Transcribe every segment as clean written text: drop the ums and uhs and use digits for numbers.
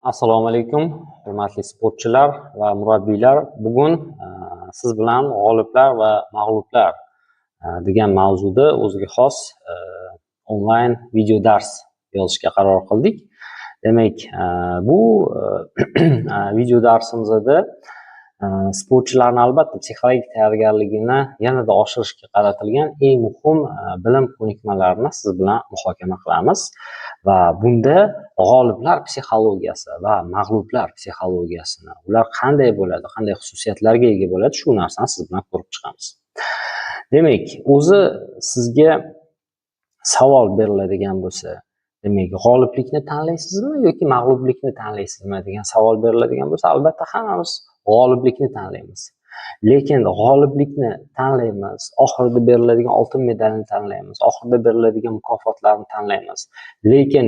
Assalomu alaykum, hurmatli sportchilar va murabbiylar. Bugun siz bilan g'oliblar va mag'lublar degan mavzuda o'ziga xos onlayn video dars yozishga qaror qildik. Demak, bu video darsimizda sportchilarni, albatta, psixologik tayyorgarligini yanada oshirishga qaratilgan eng muhim bilim, ko'nikmalarni siz bilan muhokama qilamiz va bunda g'oliblar psixologiyasi va mag'lublar psixologiyasini, ular qanday bo'ladi, qanday xususiyatlarga ega bo'ladi, shu narsani siz bilan ko'rib chiqamiz. Demak, o'zi sizga savol beriladigan bo'lsa, demak, g'oliblikni tanlaysizmi yoki mag'lublikni tanlaysizmi degan savol beriladigan bo'lsa, albatta, hammamiz g'oliblikni tanlaymiz. Lekin g'oliblikni tanlaymiz, oxirida beriladigan oltin medalni tanlaymiz, oxirida beriladigan mukofotlarni tanlaymiz, lekin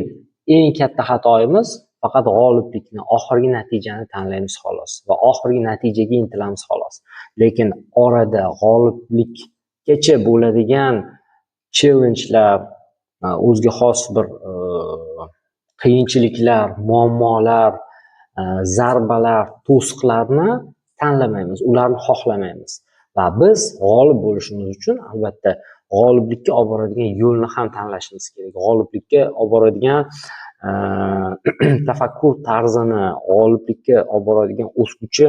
eng katta xatoyimiz: faqat g'oliblikni, oxirgi natijani tanlaymiz, xolos, va oxirgi natijaga intilamiz, xolos. Lekin orada g'oliblikgacha bo'ladigan challengelar, o'ziga xos bir qiyinchiliklar, muammolar, zarbalar, to'siqlarni tanlamaymiz, ularni xohlamaymiz. Va biz g'olib bo'lishimiz uchun, albatta, g'oliblikka olib boradigan yo'lni ham tanlashimiz kerak, g'oliblikka olib boradigan tafakkur tarzini, g'oliblikka olib boradigan o'suvchi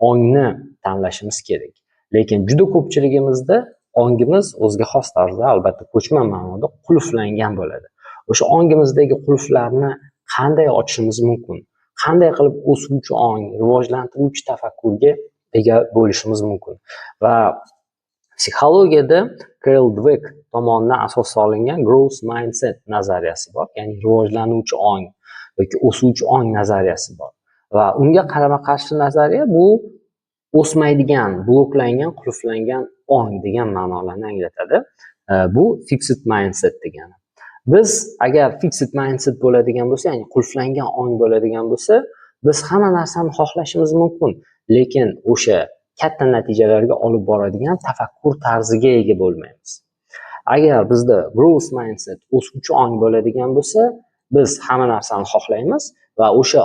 ongni tanlashimiz kerak. Lekin juda ko'pchiligimizda ongimiz o'ziga xos tarzda, albatta, ko'chma ma'noda qulflangan bo'ladi. O'sha ongimizdagi qulflarni qanday ochishimiz mumkin? Qanday qilib o'suvchi ong, rivojlantiruvchi tafakkurga ega bo'lishimiz mumkin? Va psixologiyada Karl Dvek tomonidan asos solingan growth mindset nazariyasi bor, ya'ni rivojlanuvchi ong yoki o'suvchi ong nazariyasi bor. Va unga qarama qarshi nazariya bu o'smaydigan, bloklangan, qulflangan ong degan ma'nolarni anglatadi. Bu fixed mindset degani. Biz agar fixed mindset bo'ladigan bo'lsa, ya'ni qulflangan ong bo'ladigan bo'lsa, biz hamma narsani xohlashimiz mumkin, lekin o'sha katta natijalarga olib boradigan tafakkur tarziga ega bo'lmaymiz. Agar bizda growth mindset, o'suvchi ong bo'ladigan bo'lsa, biz hamma narsani xohlaymiz va o'sha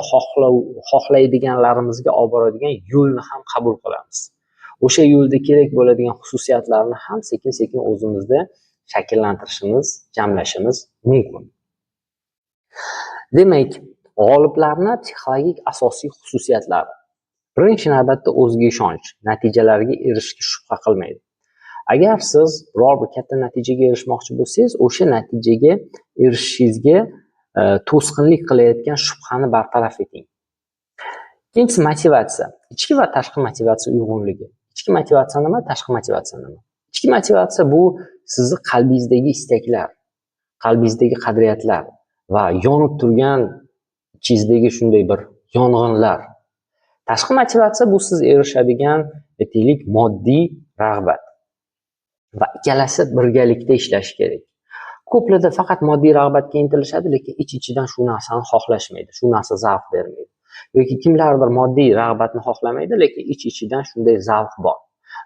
xohlaydiganlarimizga olib boradigan yo'lni ham qabul qilamiz. O'sha yo'lda kerak bo'ladigan xususiyatlarni ham sekin sekin o'zimizda shakllantirishimiz, jamlashimiz mumkin. Demak, g'oliblarni psixologik asosiy xususiyatlari. Birinchi navbatda o'ziga ishonch, natijalarga erishishga shubha qilmaydi. Agar siz biror bir katta natijaga erishmoqchi bo'lsangiz, o'sha natijaga erishishingizga to'sqinlik qilayotgan shubhani bartaraf eting. Ikkinchisi motivatsiya. Ichki va tashqi motivatsiya uyg'unligi. Ichki motivatsiya nima, tashqi motivatsiya nima? Ichki motivatsiya bu sizni qalbingizdagi istaklar, qalbingizdagi qadriyatlar va yonib turgan ichingizdagi shunday bir yong'inlar. Tashqi motivatsiya bu siz erishadigan, aytaylik, moddiy rag'bat. Va ikkalasi birgalikda ishlashi kerak. Ko'plarda faqat moddiy rag'batga intilishadi, lekin ich-ichidan shu narsani xohlashmaydi, shu narsa zavq bermaydi. Yoki kimlardir moddiy rag'batni xohlamaydi, lekin ich-ichidan shunday zavq bor.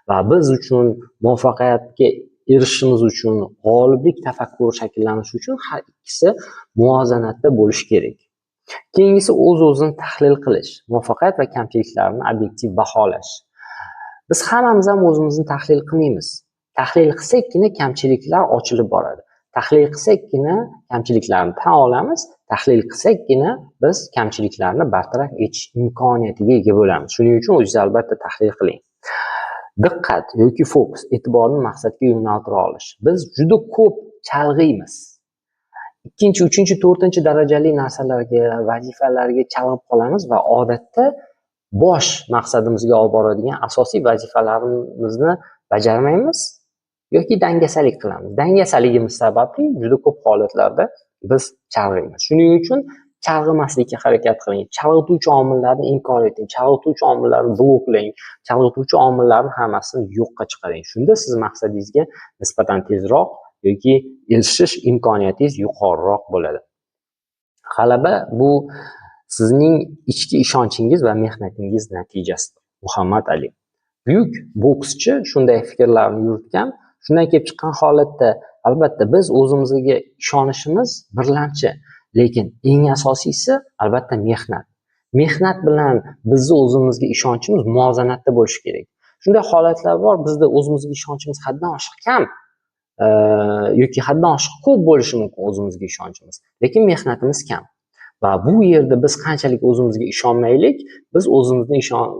Va biz uchun muvaffaqiyatga erishishimiz uchun, g'oliblik tafakkuri shakllanishi uchun har ikkisi muvozanatda bo'lishi kerak. Keyingisi o'z-o'zini tahlil qilish, muvaffaqiyat va kamchiliklarni obyektiv baholash. Biz hammamiz ham o'zimizni tahlil qilmaymiz. Tahlil qilsakkina, kamchiliklar ochilib boradi. Tahlil qilsakkina, kamchiliklarni tan olamiz. Tahlil qilsakkina, biz kamchiliklarni bartaraf etish imkoniyatiga ega bo'lamiz. Shuning uchun o'zingiz, albatta, tahlil qiling. Diqqat yoki fokus, e'tiborni maqsadga yo'naltira olish. Biz juda ko'p chalg'iymiz. Ikkinchi, uchinchi, to'rtinchi darajali narsalarga, vazifalarga chalg'ib qolamiz va odatda bosh maqsadimizga olib boradigan asosiy vazifalarimizni bajarmaymiz yoki dangasalik qilamiz. Dangasaligimiz sababli juda ko'p holatlarda biz chalg'iymiz. Shuning uchun chalg'imaslikka harakat qiling. Chalg'ituvchi omillarni inkor eting, chalg'ituvchi omillarni bloklang, chalg'ituvchi omillarni hammasini yo'qqa chiqaring. Shunda siz maqsadingizga nisbatan tezroq yoki erishish imkoniyatingiz yuqoriroq bo'ladi. G'alaba bu sizning ichki ishonchingiz va mehnatingiz natijasidir. Muhammad Ali. Buyuk bokschi shunday fikrlarni yuritgan. Shundan kelib chiqqan holatda, albatta, biz o'zimizga ishonishimiz birlamchi, lekin eng asosiysi, albatta, mehnat. Mehnat bilan bizni o'zimizga ishonchimiz muvozanatda bo'lishi kerak. Shunday holatlar bor, bizda o'zimizga ishonchimiz haddan oshiq kam yoki haddan oshiq ko'p bo'lishi mumkin o'zimizga ishonchimiz, lekin mehnatimiz kam. Va bu yerda biz qanchalik o'zimizga ishonmaylik, biz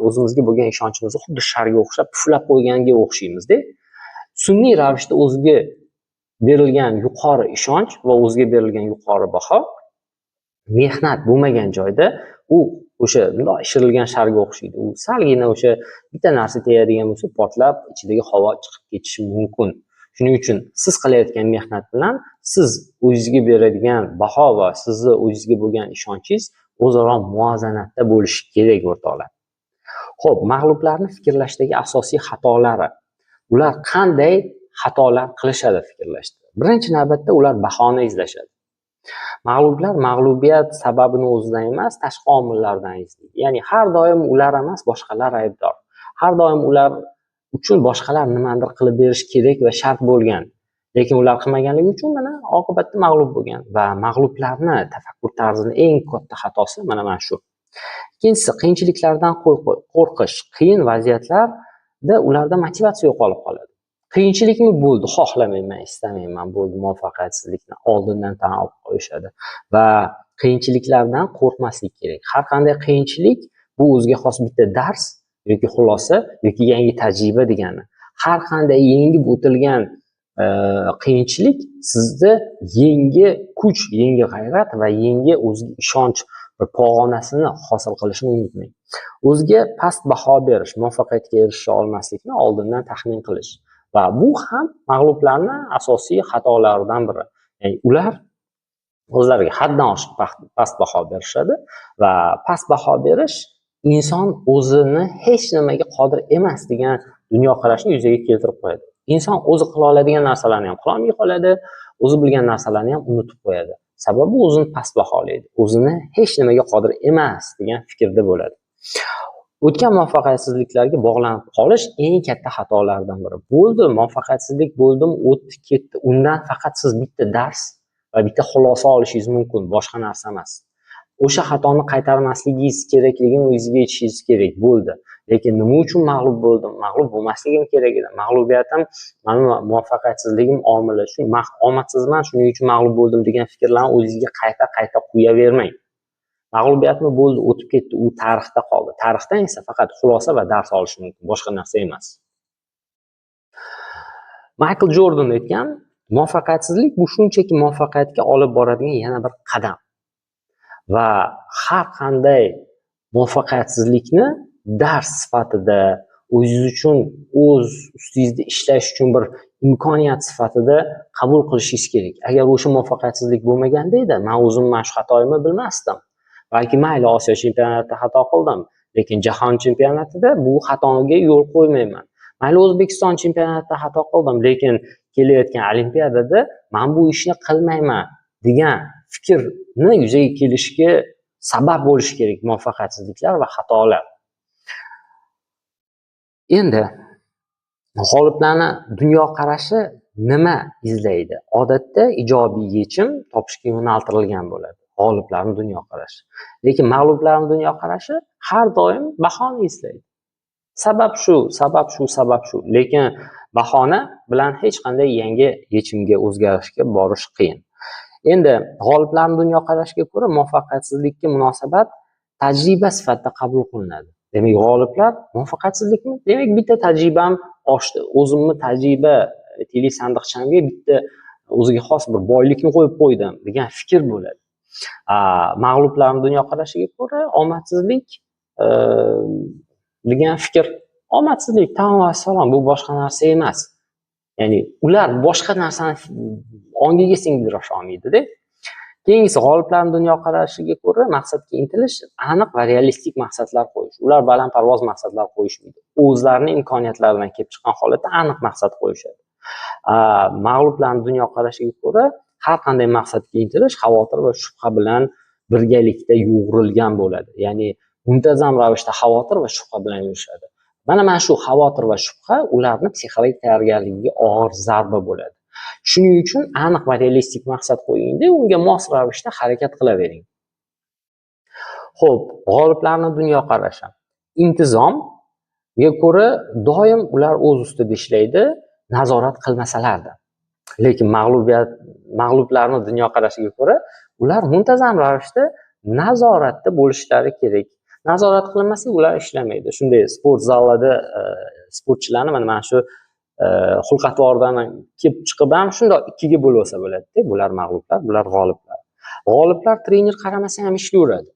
o'zimizga bo'lgan ishonchimizni xuddi sharga o'xshab puflab qo'yganga o'xshaymizda. Sun'iy ravishda o'ziga berilgan yuqori ishonch va o'ziga berilgan yuqori baho mehnat bo'lmagan joyda u o'sha bundoq ishirilgan sharga o'xshaydi. U salgina o'sha bitta narsa tegadigan bo'lsa, portlab ichidagi havo chiqib ketishi mumkin. Shuning uchun siz qilayotgan mehnat bilan siz o'zingizga beradigan baho va sizni o'zingizga bo'lgan ishonchingiz o'zaro muvozanatda bo'lishi kerak, o'rtoqlar. Xo'p, mag'lublarni fikrlashdagi asosiy xatolari. Ular qanday xatolar qilishadi fikrlashda? Birinchi navbatda ular bahona izlashadi. Mag'lublar mag'lubiyat sababini o'zidan emas, tashqi omillardan izlaydi. Ya'ni har doim ular emas, boshqalar aybdor. Har doim ular uchun boshqalar nimanidir qilib berish kerak va shart bo'lgan. Lekin ular qilmaganligi uchun mana oqibatda mag'lub bo'lgan va mag'lublarni tafakkur tarzini eng katta xatosi mana shu. Ikkinchisi, qiyinchiliklardan qo'rqish. Qiyin vaziyatlarda ularda motivatsiya yo'qolib qoladi. Qiyinchilikmi bo'ldi, xohlamayman, istamayman, bo'ldi, muvaffaqiyatsizlikni oldindan tan olib qo'yishadi. Va qiyinchiliklardan qo'rqmaslik kerak. Har qanday qiyinchilik bu o'ziga xos bitta dars yoki xulosa yoki yangi tajriba degani. Har qanday yengib o'tilgan qiyinchilik sizda yangi kuch, yangi g'ayrat va yangi o'ziga ishonch bir pog'onasini hosil qilishini unutmang. O'ziga past baho berish, muvaffaqiyatga erisha olmaslikni oldindan taxmin qilish. Va bu ham mag'lublarni asosiy xatolaridan biri. Ya'ni ular o'zlariga haddan oshiq past baho berishadi va past baho berish inson o'zini hech nimaga qodir emas degan dunyoqarashni yuzaga keltirib qo'yadi. Inson o'zi qila oladigan narsalarni ham qilolmay qoladi, o'zi bilgan narsalarni ham unutib qo'yadi. Sababi o'zini past baholaydi, o'zini hech nimaga qodir emas degan fikrda bo'ladi. O'tgan muvaffaqiyatsizliklarga bog'lanib qolish eng katta xatolardan biri. Bo'ldi, muvaffaqiyatsizlik bo'ldim, o'tdi, ketdi. Undan faqat siz bitta dars va bitta xulosa olishingiz mumkin, boshqa narsa emas. O'sha xatoni qaytarmasligingiz kerakligini o'zingizga aytishingiz kerak, bo'ldi. Lekin nima uchun mag'lub bo'ldim? Mag'lub bo'lmasligim kerak edi. Mag'lubiyatim mani muvaffaqiyatsizligim omili. Shu omadsizman, shuning uchun mag'lub bo'ldim degan fikrlarni o'zingizga qayta-qayta qo'yavermang. Mag'lubiyatmi bo'ldi, o'tib ketdi, u tarixda qoldi. Tarixdan esa faqat xulosa va dars olish mumkin, boshqa narsa emas. Maykl Jordan aytgan, muvaffaqiyatsizlik bu shunchaki muvaffaqiyatga olib boradigan yana bir qadam. Va har qanday muvaffaqiyatsizlikni dars sifatida, o'zingiz uchun, o'z ustingizda ishlash uchun bir imkoniyat sifatida qabul qilishingiz kerak. Agar o'sha muvaffaqiyatsizlik bo'lmaganda edi, men o'zim mana shu xatoyimni bilmasdim. Balki mayli Osiyo chempionatida xato qildim, lekin jahon chempionatida bu xatoga yo'l qo'ymayman. Mayli O'zbekiston chempionatida xato qildim, lekin kelayotgan olimpiadada men bu ishni qilmayman degan fikrni yuzaga kelishiga sabab bo'lishi kerak muvaffaqiyatsizliklar va xatolar. Endi g'oliblarni dunyoqarashi nima izlaydi? Odatda ijobiy yechim topishga yo'naltirilgan bo'ladi g'oliblarning dunyoqarashi. Lekin mag'lublarning dunyoqarashi har doim bahona izlaydi. Sabab shu, sabab shu, sabab shu. Lekin bahona bilan hech qanday yangi yechimga, o'zgarishga borish qiyin. Endi g'oliblarning dunyoqarashiga ko'ra muvaffaqiyatsizlikka munosabat tajriba sifatida qabul qilinadi. Demak, g'oliblar muvaffaqiyatsizlikmi? Demak, bitta tajribam oshdi. O'zimni tajriba teli sandiqchamga bitta o'ziga xos bir boylikni qo'yib qo'ydim degan fikr bo'ladi. Mag'lublarning dunyoqarashiga ko'ra omadsizlik degan fikr, omadsizlik tamom vassalom, bu boshqa narsa emas. Ya'ni ular boshqa narsani ongiga singdira olmaydi-da. Keyingisi, g'oliblarning dunyoqarashiga ko'ra maqsadga intilish, aniq va realistik maqsadlar qo'yish. Ular balandparvoz maqsadlar qo'yishmaydi. O'zlarining imkoniyatlaridan kelib chiqqan holatda aniq maqsad qo'yishadi. Mag'lublarning dunyoqarashiga ko'ra har qanday maqsadga intilish xavotir va shubha bilan birgalikda yo'g'rilgan bo'ladi. Ya'ni muntazam ravishda xavotir va shubha bilan yurishadi. Mana shu xavotir va shubha ularni psixologik tayyorgarligiga og'ir zarba bo'ladi. Shuning uchun aniq va realistik maqsad qo'yingda, unga mos ravishda harakat qilavering. Xo'p, g'oliblarni dunyoqarashi. Intizomga ko'ra doim ular o'z ustida ishlaydi, nazorat qilmasalarda. Lekin mag'lublarni dunyoqarashiga ko'ra ular muntazam ravishda nazoratda bo'lishlari kerak. Nazorat qilinmasa ular ishlamaydi. Shunday sport zalida sportchilarni mana shu xulq-atvordan kelib chiqib ham shundoq ikkiga bo'lib olsa bo'ladi-da. Bular mag'lublar, bular g'oliblar. G'oliblar trener qaramasa ham ishlayveradi.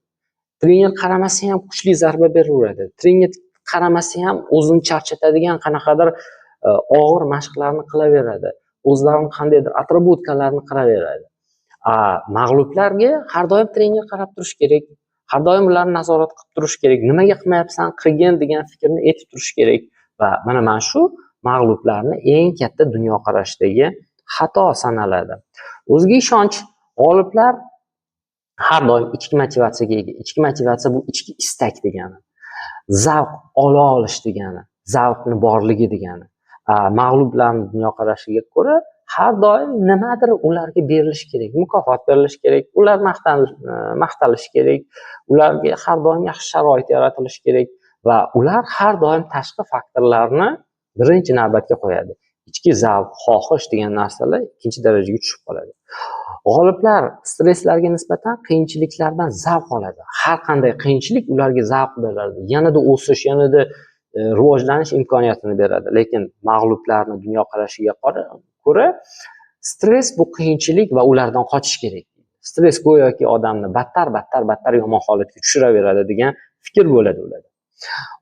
Trener qaramasa ham kuchli zarba beraveradi. Trener qaramasa ham o'zini charchatadigan qanaqadir og'ir mashqlarni qilaveradi. O'zlarini qandaydir отработка larni qilaveradi. Mag'lublarga har doim trener qarab turish kerak. Har doim ularni nazorat qilib turish kerak. Nimaga qilmayapsan, qilgin degan fikrni aytib turish kerak. Va mana shu mag'lublarni eng katta dunyoqarashdagi xato sanaladi. O'ziga ishonch. G'oliblar har doim ichki motivatsiyaga ega. Ichki motivatsiya bu ichki istak degani. Zavq ola olish degani, zavqni borligi degani. Mag'lublarning dunyoqarashiga ko'ra har doim nimadir ularga berilishi kerak, mukofot berilishi kerak, ular maqtalishi kerak, ularga har doim yaxshi sharoit yaratilishi kerak va ular har doim tashqi faktorlarni birinchi navbatga qo'yadi. Ichki zavq, xohish degan narsalar ikkinchi darajaga tushib qoladi. G'oliblar stresslarga nisbatan qiyinchiliklardan zavq oladi. Har qanday qiyinchilik ularga zavq beradi. Yanada o'sish, yanada rivojlanish imkoniyatini beradi. Lekin mag'lublarning dunyoqarashiga ko'ra stress bu qiyinchilik va ulardan qochish kerak. Stress go'yoki odamni battar, battar, battar yomon holatga tushiraveradi degan fikr bo'ladi ularda.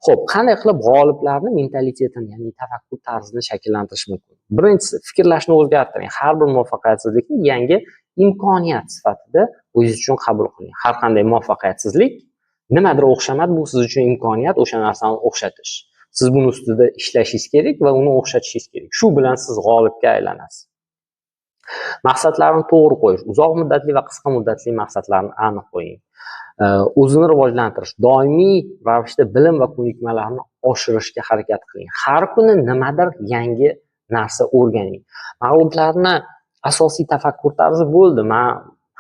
Xo'p, qanday qilib g'oliblarni mentalitetini, ya'ni tafakkur tarzini shakllantirish mumkin? Birinchisi, fikrlashni o'zgartiring. Har bir muvaffaqiyatsizlikni yangi imkoniyat sifatida o'zingiz uchun qabul qiling. Har qanday muvaffaqiyatsizlik nimadir o'xshamadi, bu siz uchun imkoniyat o'sha narsani o'xshatish. Siz buni ustida ishlashingiz kerak va uni o'xshatishingiz kerak. Shu bilan siz g'olibga aylanasiz. Maqsadlarni to'g'ri qo'yish, uzoq muddatli va qisqa muddatli maqsadlarni aniq qo'ying. O'zini rivojlantirish, doimiy ravishda bilim va ko'nikmalarni oshirishga harakat qiling. Har kuni nimadir yangi narsa o'rganing. Mag'lublarni asosiy tafakkur tarzi bo'ldi. Men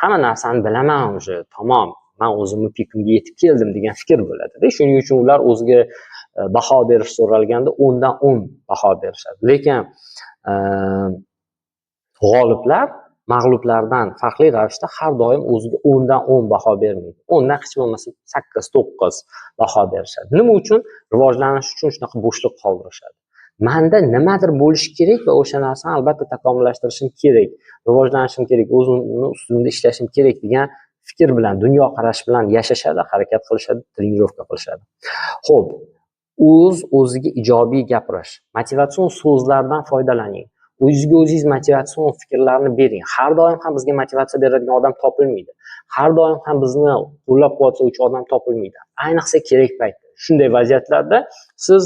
hamma narsani bilaman уже, tamom. Men o'zimni pikimga yetib keldim degan fikr bo'ladi-da. Shuning uchun ular o'ziga baho berish so'ralganda 10dan 10 baho berishadi. Lekin g'oliblar mag'lublardan farqli ravishda har doim o'ziga 10dan 10 baho bermaydi. 10dan hech bo'lmasa 8, 9 baho berishadi. Nima uchun? Rivojlanish uchun shunaqa bo'shliq qoldirishadi. Menda nimadir bo'lishi kerak va o'sha narsani albatta takomillashtirishim kerak, rivojlanishim kerak, o'zimni ustimda ishlashim kerak degan fikr bilan, dunyoqarash bilan yashashadi, harakat qilishadi, trenirovka qilishadi. Xo'p, o'z o'ziga ijobiy gapirish, motivatsion so'zlardan foydalaning. O'zingizga o'zingiz motivatsion fikrlarni bering. Har doim ham bizga motivatsiya beradigan odam topilmaydi. Har doim ham bizni qo'llab-quvvatlovchi odam topilmaydi. Ayniqsa kerak paytda. Shunday vaziyatlarda siz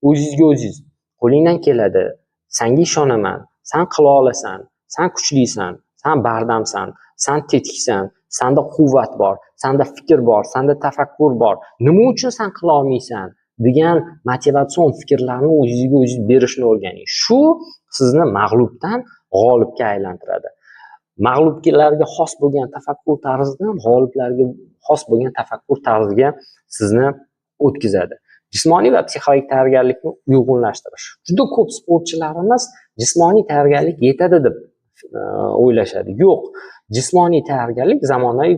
o'zingizga o'zingiz qo'lingdan keladi, senga ishonaman, sen qila olasan, sen kuchlisan, sen bardamsan, sen tetiksan, senda quvvat bor, senda fikr bor, senda tafakkur bor. Nima uchun sen qila olmaysan degan motivatsion fikrlarni o'zingizga o'zingiz berishni o'rganing. Shu sizni mag'lubdan g'olibga aylantiradi. Mag'lublarga xos bo'lgan tafakkur tarzidan g'oliblarga xos bo'lgan tafakkur tarziga sizni o'tkazadi. Jismoniy va psixologik tayyorgarlikni uyg'unlashtirish. Juda ko'p sportchilarimiz jismoniy tayyorgarlik yetadi deb o'ylashadi. Yo'q, jismoniy tayyorgarlik zamonaviy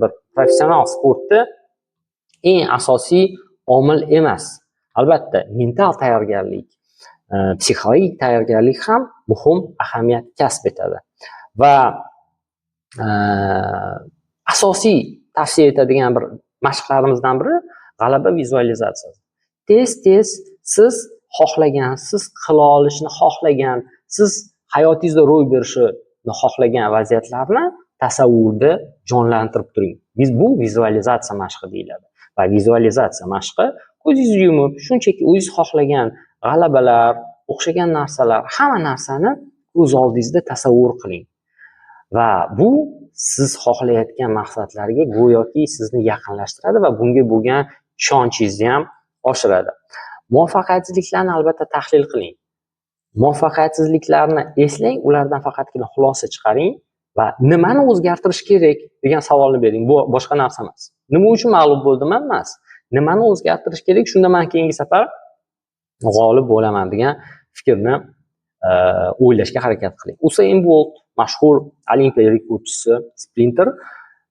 bir professional sportda eng asosiy omil emas. Albatta, mental tayyorgarlik, psixologik tayyorgarlik ham muhim ahamiyat kasb etadi. Va asosiy tavsiya etadigan bir mashqlarimizdan biri g'alaba vizualizatsiyasi. Tez-tez siz xohlagan, siz qila olishni xohlagan, siz hayotingizda ro'y berishini xohlagan vaziyatlarni tasavvurda jonlantirib turing. Bu vizualizatsiya mashqi deyiladi. Va vizualizatsiya mashqi ko'zingizni yumib, shunchaki o'zingiz xohlagan g'alabalar, o'xshagan narsalar, hamma narsani ko'z oldingizda tasavvur qiling. Va bu siz xohlayotgan maqsadlarga go'yoki sizni yaqinlashtiradi va bunga bo'lgan ishonchingizni ham oshiradi. Muvaffaqiyatsizliklarni albatta tahlil qiling. Muvaffaqiyatsizliklarni eslang, ulardan faqatgina xulosa chiqaring Va nimani o'zgartirish kerak degan savolni bering. Bu boshqa narsa emas. Nima uchun mag'lub bo'ldim emas. Nimani o'zgartirish kerak, shunda man keyingi safar g'olib bo'laman degan fikrni o'ylashga harakat qiling. Usain Bolt, mashhur olimpiya rekordchisi, sprinter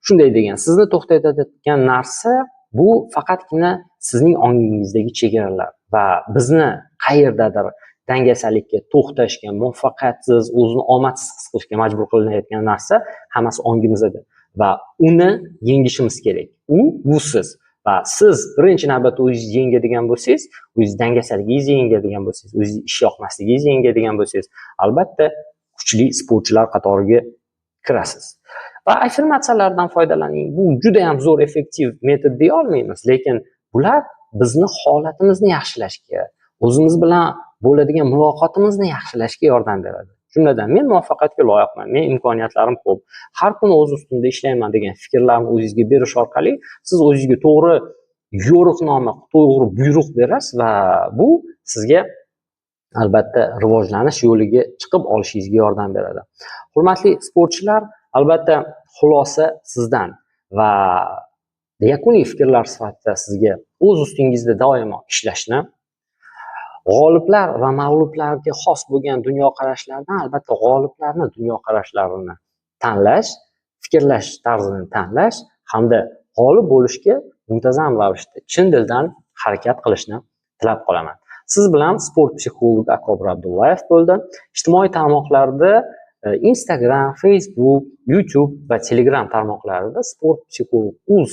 shunday degan: sizni to'xtatayotgan narsa bu faqatgina sizning ongingizdagi chegaralar. Va bizni qayerdadir dangasalikka, to'xtashga, muvaffaqiyatsiz, o'zini omadsiz his qilishga majbur qilinayotgan narsa hammasi ongimizda va uni yengishimiz kerak. Bu siz. Va siz birinchi navbatda o'zingizni yengadigan bo'lsangiz, o'zingiz dangasaligingizni yengadigan bo'lsangiz, o'zingizni ish yoqmasligingizni yengadigan bo'lsangiz, albatta kuchli sportchilar qatoriga kirasiz. Va affirmatsiyalardan foydalaning. Bu juda ham zo'r, effektiv metod deya olmaymiz, lekin bular bizni holatimizni yaxshilashga, o'zimiz bilan bo'ladigan muloqotimizni yaxshilashga yordam beradi. Jumladan, men muvaffaqiyatga loyiqman, men imkoniyatlarim ko'p, har kuni o'z ustimda ishlayman degan fikrlarni o'zingizga berish orqali siz o'zingizga to'g'ri yo'riqnoma, to'g'ri buyruq berasiz va bu sizga albatta rivojlanish yo'liga chiqib olishingizga yordam beradi. Hurmatli sportchilar, albatta xulosa sizdan va yakuniy fikrlar sifatida sizga o'z ustingizda doimo ishlashni, g'oliblar va mag'lublarga xos bo'lgan dunyoqarashlardan albatta g'oliblarni dunyoqarashlarini tanlash, fikrlash tarzini tanlash hamda g'olib bo'lishga muntazam ravishda chin dildan harakat qilishni tilab qolaman. Siz bilan sport psixologi Akobir Abdullayev bo'ldi. Ijtimoiy tarmoqlarda Instagram, Facebook, YouTube va Telegram tarmoqlarida sport psixolog uz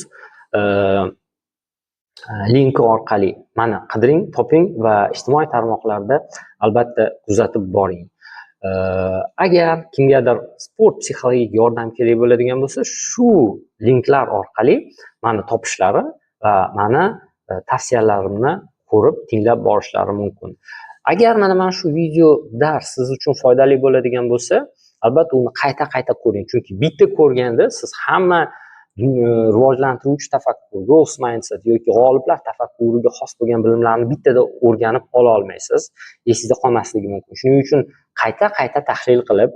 linki orqali mani qidiring, toping va ijtimoiy tarmoqlarda albatta kuzatib boring. Agar kimgadir sport psixologik yordam kerak bo'ladigan bo'lsa, shu linklar orqali mani topishlari va mani tavsiyalarimni ko'rib, tinglab borishlari mumkin. Agar mana shu video dars siz uchun foydali bo'ladigan bo'lsa, albatta uni qayta-qayta ko'ring. Chunki bitta ko'rganda siz hamma rivojlantiruvchi tafakkur, growth mindset yoki g'oliblar tafakkuriga xos bo'lgan bilimlarni bittada o'rganib ola olmaysiz. Esingizda qolmasligi mumkin. Shuning uchun qayta-qayta tahlil qilib,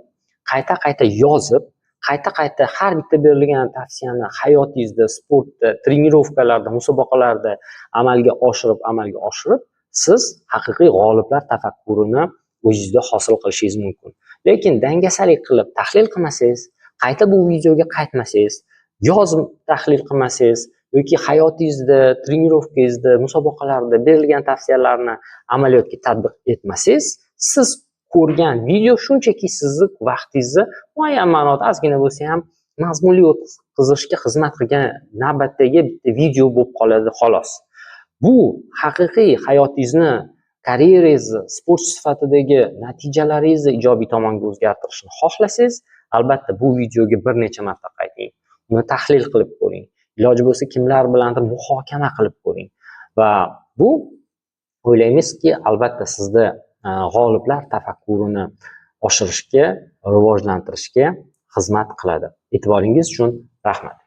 qayta-qayta yozib, qayta-qayta har bitta berilgan tavsiyani hayotingizda, sportda, trenirovkalarda, musobaqalarda amalga oshirib, siz haqiqiy g'oliblar tafakkurini o'zingizda hosil qilishingiz mumkin. Lekin dangasalik qilib tahlil qilmasangiz, qayta bu videoga qaytmasangiz, yozib tahlil qilmasangiz yoki hayotingizda, trenirovkangizda, musobaqalarda berilgan tavsiyalarni amaliyotga tatbiq etmasangiz, siz ko'rgan video shunchaki sizni vaqtingizni muayyan ma'noda ozgina bo'lsa ham mazmunli o'tkazishga xizmat qilgan navbatdagi bitta video bo'lib qoladi, xolos. Bu haqiqiy hayotingizni, karyerangizni, sportchi sifatidagi natijalaringizni ijobiy tomonga o'zgartirishni xohlasangiz, albatta bu videoga bir necha marta qayting. Uni tahlil qilib ko'ring. Iloji bo'lsa kimlar bilandir muhokama qilib ko'ring. Va bu o'ylaymizki, albatta sizda g'oliblar tafakkurini oshirishga, rivojlantirishga xizmat qiladi. E'tiboringiz uchun rahmat.